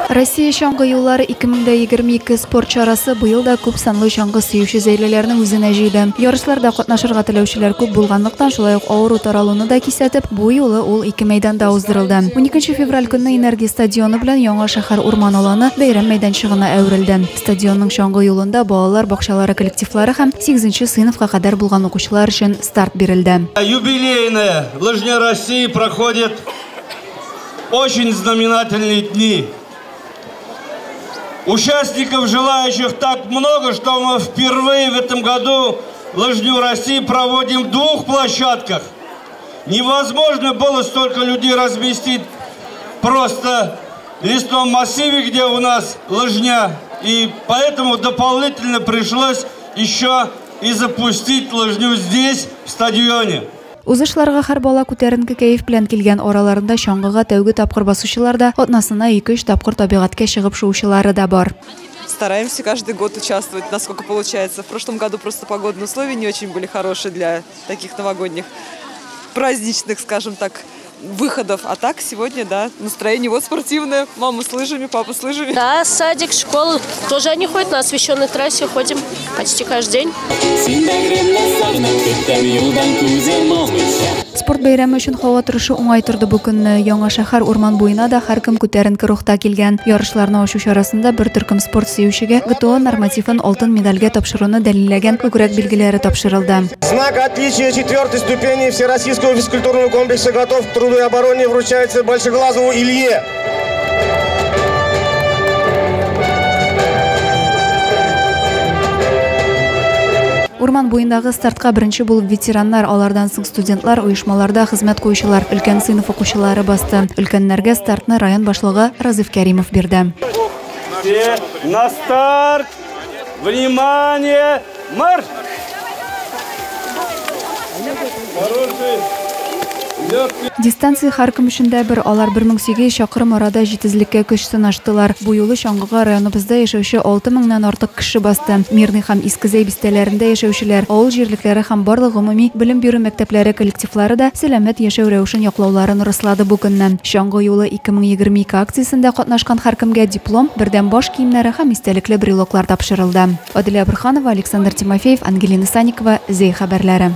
Россия чаңгы юллары 2022 спорт чарасы быел да күп санлы чаңгы сөюче зәйлеләрне үзенә җыйды. Ярышларда катнашырга теләүчеләр күп булганлыктан, шулай ук авыру таралуны да кисәтеп, бу юлы ул ике мәйданда уздырылды. 12 февраль көнне Энергия стадионы белән Яңа шәһәр урман аланы бәйрәм мәйданчыгына әверелде. Стадионның чаңгы юлында балалар бакчалары коллективлары һәм 8 сыйныфка кадәр булган укучылар өчен старт бирелде. Юбилейная лыжня России проходит очень знаменательные дни. Участников, желающих, так много, что мы впервые в этом году лыжню России проводим в двух площадках. Невозможно было столько людей разместить просто в лесном массиве, где у нас лыжня. И поэтому дополнительно пришлось еще и запустить лыжню здесь, в стадионе. Узышларга һәр бала күтәренке кәеф белән килгән, араларында чаңгыга тәүге тапкыр басучылар да, атнасына 2-3 тапкыр табигатькә чыгып шуучылары да бар. Стараемся каждый год участвовать, насколько получается. В прошлом году просто погодные условия не очень были хорошие для таких новогодних праздничных, скажем так, выходов. А так сегодня, да, настроение вот спортивное. Мама с лыжами, папа с лыжами. Да, садик, школа. Тоже они ходят на освещенной трассе, ходим почти каждый день. Спорт бәйрәме өчен һава торышы уңай торды бу көнне. Яңа шәһәр урман буена да һәркем күтәренке рухта килгән. Ярышларны ачу чарасында бер төркем спорт сөючегә ГТО нормативын алтын медальгә тапшыруны дәлилләгән күкрәк билгеләре тапшырылды. Знак отличия четвертой ступени Всероссийского физкультурного комплекса «Готов к труду и обороне» вручается Большеглазову Илье. Урман буендагы стартка беренче булып ветераннар, алардан соң студентлар, оешмаларда хезмәт куючылар, өлкән сыйныф укучылары басты. Өлкәннәргә стартны район башлыгы Разиф Кәримов бирде. Все на старт! Внимание! Марш! Хороший! Дистанция һәркем өчен дә бер, алар 1800 чакрым арада җитезлеккә көч сынаштылар. Бу юлы чаңгыга районыбызда яшәүче 6000-нан артык кеше басты. Мирный һәм Иске Зәй бистәләрендә яшәүчеләр, авыл җирлекләре һәм барлык гомуми белем бирү мәктәпләре коллективлары да сәламәт яшәү рәвешен яклауларын раслады бу көнне. Чаңгы юлы 2022 акциясендә катнашкан һәркемгә диплом, бердәм баш киемнәре һәм истәлекле брелоклар тапшырылды. Аделя Бурханова, Александр Тимофеев, Ангелина Санникова, Зәй хәбәрләре.